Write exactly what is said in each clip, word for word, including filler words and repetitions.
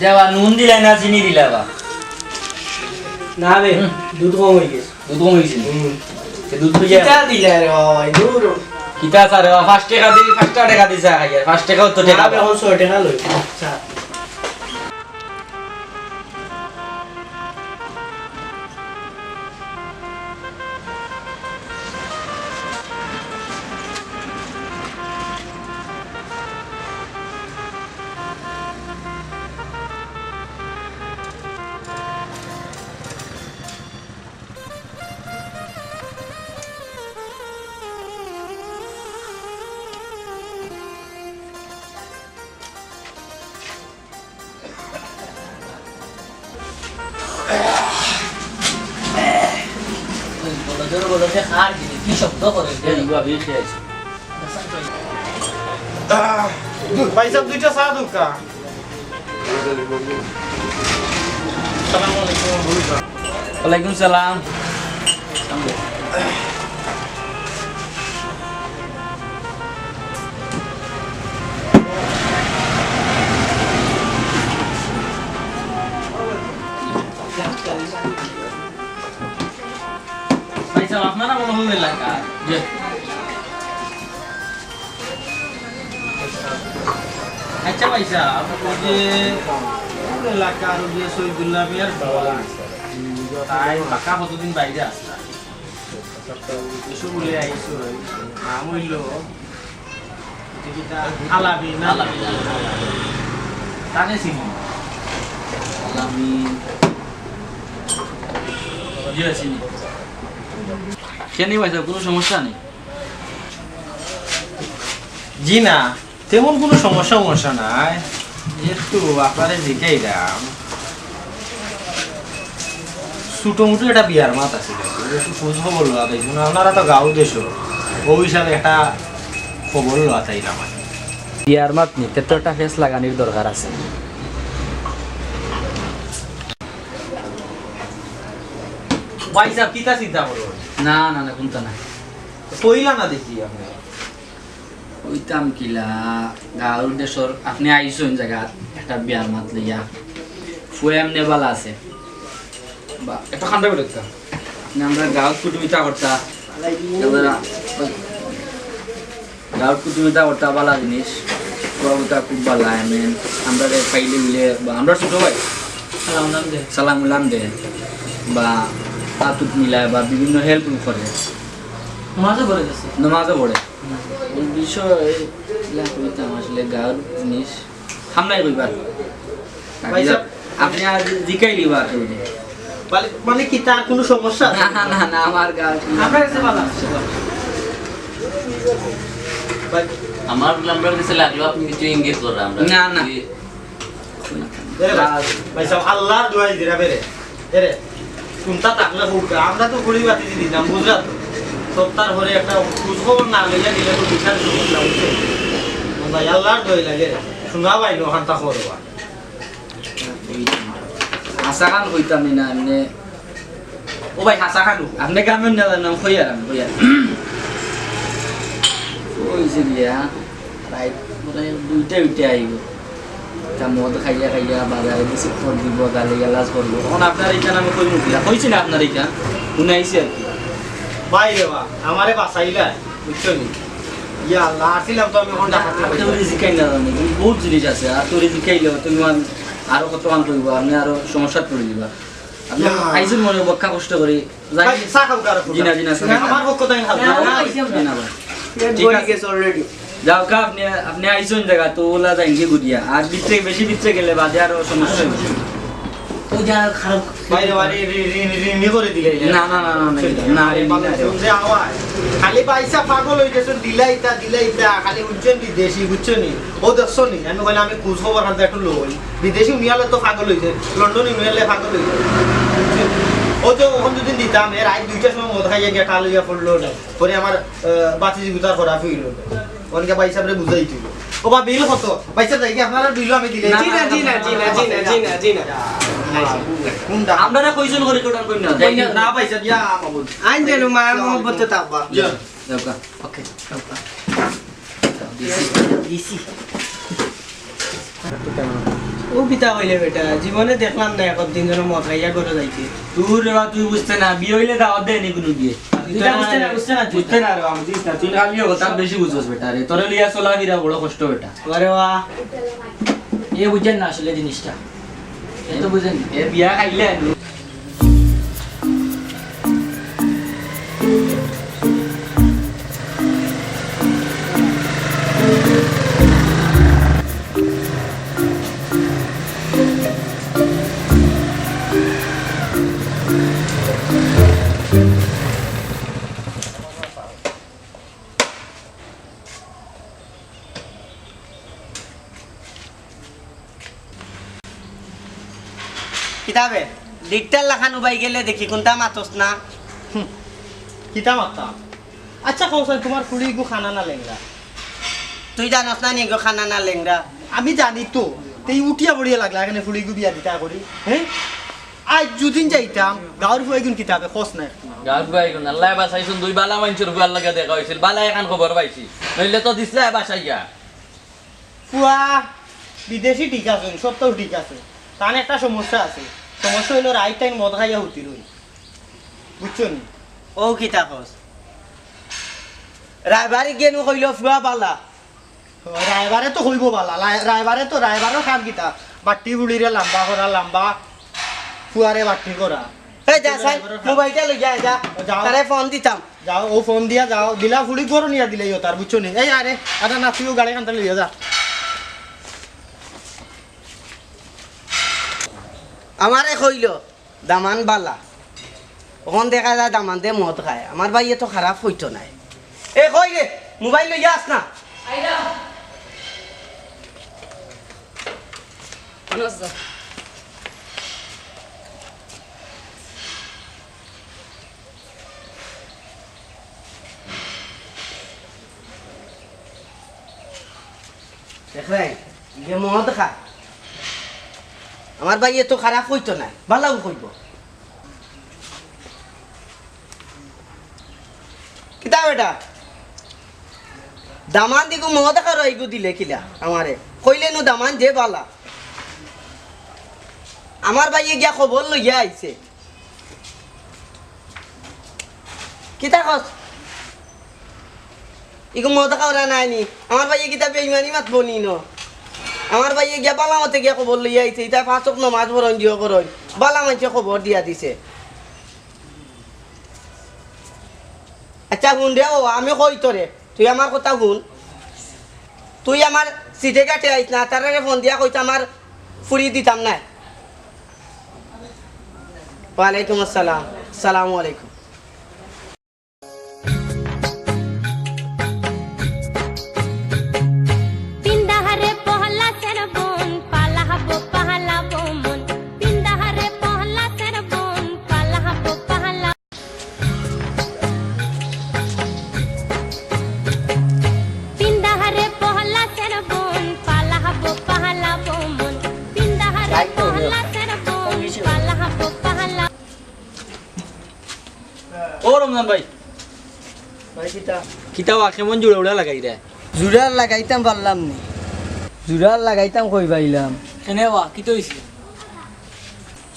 দেবা, নুন দিলায় না চিনি দিলায় বা? না রে, হুম। দুধ কম অই গেছে। দুধ কম অই গেছে? হুম। তে দুধ কই যায়? কিতা দিলায় রে বাবা, দুধ। কিতা স্যার, পাঁচ টেকা দি, পাঁচ টেকা দি চা খাই আর, পাঁচ টেকা তো টেকা না, বা। এখন ছয় টেকা লই। আচ্ছা। কি শব্দ করে? ভাই সাহেব, দুইটা চা দেউক্কা। আসসালামু আলাইকুম। ওয়ালাইকুম সালাম। ভাই সাহেব, আপনারা মনে হয় এলাকা। জি। আচ্ছা ভাই সাহেব, ওই যে কোন এলাকার ওই যে শহীদুল্লাহ মিয়ার বলা? তাই বাক্কা কতদিন বাইরে আসলা? এসব বলে আইসো, নাম অইলো কিতা? আলামিন না? আলামিন, আলামিন। তারে চিনি। আলামিন। জি, চিনি। কেনে ভাই সাহেব, কোনো সমস্যা নাই? জি না, তেমন কোনো সমস্যা মমস্যা নাই। একটু আপনারে জিকাইরাম। ছোটো মোটো একটা বিয়ার মাত আছিল, একটু খোঁজ খবর লওয়া যাইতো না? আপনারা তো গাঁও দেশো, ওই হিসাবে একটা খবর লওয়া চাইলাম আর কি। বিয়ার মাত নি, তে তো একটা ফেস লাগানির দরকার আছে। ভাই সাহেব, কিতা চিন্তা করো? না, না, না, কুন্তা না। কইলা না দেখি আপনি। কইতাম কিলা, গাঁওর দেশর, আপনি আইছইন জাগাত একটা বিয়ার মাত লইয়া। ফুয়া এমনে বালা আছে। বা, একটু ঠান্ডা করে দিতাম। আপনি আমরা গাঁওত কুটুমিতা করতা। এবার গাঁওর কুটুমিতা করতা বালা জিনিস। ফুয়া ফুতা খুব বালা, এমন আমরা রে খাইলে মিলে, বা আমরা ছোট ভাই। সালাম উলাম দে। সালাম উলাম দে। বা আতুত মিলায়, বা বিভিন্ন হেল্প করে। নমাজও পড়ে গেছে। নমাজও পড়ে। এই বিষয় ইলা কইতাম আসলে গাঁওর জিনিস। সামনে কইবার। ভাই সাহেব। আপনি আর জি-, জিকাই লিবা আসলে। মানে, মানে কি তার কোনো সমস্যা আছে? না, না, না, আমার গাঁওর কি আপনার কাছে ভালো আছে। ভাই। আমার নাম্বার কাছে লাগলো, আপনি কিছু ইঙ্গিত করবেন আমরা। না, না। জি। এরে ভাই, ভাই সাহেব, আল্লাহর দোয়াই দিরা বেরে। এরে, কুন্তা থাকলে হোক, আমরা তো ঘুরি বাতি দিতাম, বুঝলা তো? সপ্তাহ পরে একটা খোঁজ খবর না লইয়া দিলে তো বিশাল সমস্যা, বুঝছো? ভাই, আল্লাহর দোয়াই লাগে, শোনা ভাই, নো হান্তা খবর হবা। হাছা খান কইতাম না, এমনে। ও ভাই, হাছা খান। আপনি গ্রামের না জানো, কইয়ার আমি, কইয়ার। কইছে দিয়া, রাইত মানে দুইটা উঠে আইব। তা মদ খাইয়া খাইয়া বাজারে বেশি খর দিব, গালি গালাজ করবো। তখন আপনার এখানে আমি কই মুখিয়া, কইছি না আপনার এখানে? শুনাইছি আর কি। ভাই রে বা, আমারে বাঁচাইলা, বুঝছো নি? ইয়া আল্লাহ, আসিলাম তো আমি এখন ডাকাতি আর তো করি। রিজিকাই না জানি, বহুত জিনিস আছে, আর তো রিজিকাইলে তুমি আন-, আরো কত কাম করবো, আপনি আরো সমস্যাত পড়ে দিবা। আপনি ইয়া। আইসুন মনে বক্কা কষ্ট করি। যাই। ভাই, চা খাও, কারো জি না, জি না, চা না, খাও। আমার পক্ষ থেকে খাও। না, না, না, জি না, ভাই। এ ঠিক বই আছে। গেছে already। যাও কা, আপনি, আপনি আইসুন জাগা, তো ওলা যাইন গিয়া ঘুরিয়া। আর ভিতরে, বেশি ভিতরে গেলে বাদে আরো সমস্যা হইব। ওই যে আর খারাপ। বাইরে বাড়ি রি-, রি-, রি-, রি করে দিলে। না, না, না, না, না, না, রে, না, রে। শুনছে আওয়াজ। খালি পয়সা পাগল হয়ে গেছে, দিলাইতা, দিলাইতা, খালি উজ্জয়ন বিদেশি, বুঝছো নি? ও দেখছো নি? আমি কইলাম, আমি খোঁজ খবর আনতে একটু লই। বিদেশি উনিয়ালে তো পাগল হইছে, লন্ডনি উনিয়ালে পাগল হইছে। ও তো ওখান দুদিন দিতাম, এর আগে দুইটার সময় মদ খাইয়া গিয়া টাল হইয়া পড়লো না। পরে আমার, আহ, বাতি জিগুতার করা ফিরল। অনেকে ভাই সাহেবরে বুঝাই তুই। ও বা বিল কত? ভাই সাহেব, দেখি আপনারা বিল আমি দিলে। জি না, জি না, জি না, জি না, জি না, জি না। কোনটা? আমরা না কইজন করে কোটার কই না। যাই না। না ভাই সাহেব, ইয়া, মাহবুব। আইন যেন মায়া মহব্বতে থাকবা। জি। যাও গা। ওকে, যাও গা। দিছি। দিছি। ও কিতা কইলে বেটা, জীবনে দেখলাম না একদিন যেন মদ খাইয়া ঘরো যাইতে। দূর রে বা, তুই বুঝতে না, বিয়া অইলে দাওয়াত দেয় নি কুনু গিয়ে। তুই না বুঝতে না, বুঝতে না তুই। বুঝতে না রে বা, বুঝিস না, তুই খালি কথা বেশি বুঝছস বেটা রে, তোরে লইয়া চলাফিরা বড় কষ্ট বেটা। আরে বা, এ বুঝেন না আসলে জিনিসটা, এ তো বুঝেন না। এ বিয়া খাইলে কিতাবে, ডিকটার লাখান উবাই গেলে দেখি কুনতা মাতস না। হুম, কিতা মাততাম? আচ্ছা, কও চাই, তুমার ফুড়ি ইগু কানা না লেংড়া? তুই জানস না নি ইগু কানা না লেংড়া? আমি জানি তো, তেই উঠিয়া পড়িয়া লাগলা, এখানে ফুড়ি ইগু বিয়া দিতা করি, হ্যাঁ? আইজ যুদিন যাইতাম, গাউর ফুয়া ইগুন কিতাবে, কস না। গাউর ফুয়া ইগুন, আল্লায় বাচাইছইন, দুই বালা মানষর ফুয়ার লগে দেখা অইছিল, বালা একখান খবর পাইছি, নইলে তো দিছলায় বাচাইয়া। ফুয়া বিদেশি ঠিক আছে, সবতাউ ঠিক আছে, তান একটা সমস্যা আছে। সমস্যা অইলো রাইত তাইন মদ খাইয়া হুতি রইন, বুঝছো নি? ও কিতা কস? রায়বারি গেনু কইলো ফুয়া বালা। ও, রায়বারে তো কইবো বালা, লাই-, রায়বারে তো, রায়বারর কাম কিতা? বাট্টি ফুড়িরে লাম্বা করা, লাম্বা ফুয়ারে বাট্টি করা। এই যা, সাই, মোবাইলটা লইয়া যা। যাও। তারে ফোন দিতাম। যাও, ও ফোন দিয়া যাও, দিলা ফুড়ি ঘরো নিয়া দিলে ইয়ো তার, বুঝছো নি? এই আরে, আরে না, তুইও গাড়ি কান্তা লইয়া যা। আমারে কইলো, দামান বালা। অখন দেখা যায় দামান্দে মদ খায়। আমার ভাইয়ে তো খারাপ কইতো নায়। এ কই রে, মোবাইল লইয়া আস না। আইলাম। দেখরায়, ইগে মদ খায়। আমার ভাইয়ে তো খারাপ কইতো নায়, বালাউ কইবো। কিতা বেটা? দামান্দ ইগু মদ খার ইগু দিলে কিলা আমারে? কইলে নু দামান্দ যে বালা। আমার ভাইয়ে গিয়া খবর লইয়া আইছে। কিতা কস? ইগু মদ খাওরা নায় নি? আমার ভাইয়ে কিতা বেইমানি মাতবো নি ন? আমার ভাইয়ে গিয়া বালা মতে গিয়া খবর লইয়া আইছে, ইতায় পাঁচ ওয়াক্ত নমাজ পড়ইন, জিও করইন। বালা মানষে খবর দিয়া দিছে। আচ্ছা হুন রে, ও আমি কই তোরে, তুই আমার কথা হুন। তুই আমার সিটে গাটে আইস না, তারারে ফোন দিয়া কইস আমার ফুড়ি দিতাম নায়। ওয়ালাইকুম আসসালাম, আসসালামু আলাইকুম। পিন্দাহারে পহলা সের বন, পালাহাবো পাহালাবো মন। পিন্দাহারে পহলা সের বন, পালাহাবো পাহালা। পিন্দাহারে পহলা সের বন, পালাহাবো পাহালাবো মন। পিন্দাহারে পহলা সের বন, পালাহাবো পাহালা। ও রমজান ভাই। ভাই, কিতা? কিতা বা, কেমন জুড়া উড়া লাগাইরে? জুড়া লাগাইতাম পারলাম নি। জুড়া লাগাইতাম কই পাইলাম? কেনে বা, কিতা অইছে?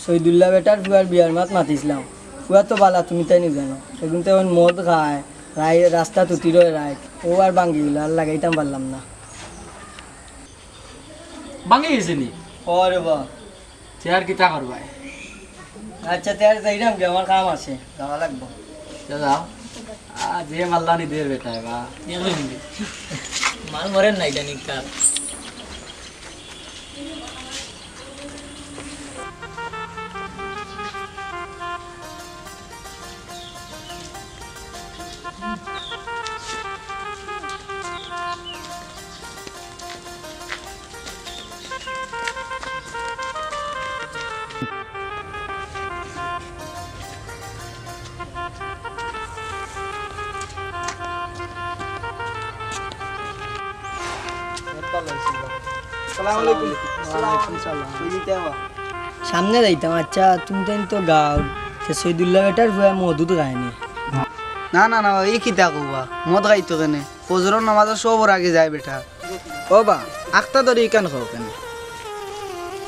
সৈদুল্লাহ বেটার ফুয়ার বিয়ার মাত মাতিছলাম। ফুয়া তো বালা, তুমি তাইন নু জানো। এগুন তো অখন মদ খায়, রাই-, রাস্তাত হুতি রয় রাইত। অউ আর ভাঙ্গি গেলো, আর লাগাইতাম পারলাম না। ভাঙ্গি গেছে নি? অয় রে বা। তে আর কিতা করবায়? আচ্ছা, তে আর যাইরাম গি, আমার কাম আছে, যাওয়া লাগবো। তে যাও। আ, যে মাল্লা নি দের বেটায় বা। মাল মরের না, ইটা নিকাল। আসসালামু আলাইকুম। ওয়ালাইকুম সালাম। কই যাইতায় বা? সামনে যাইতাম। আচ্ছা, তুমি তাইন তো গাউর, তে সৈদুল্লাহ বেটার ফুয়া মদ উদ খায় নি? না, না, না, ই কিতা কও বা? মদ খাইতো কেনে? ফজরর নামাজর সবর আগে যায় বেটা। ও বা, আখতা ধরি ইখান কও কেনে?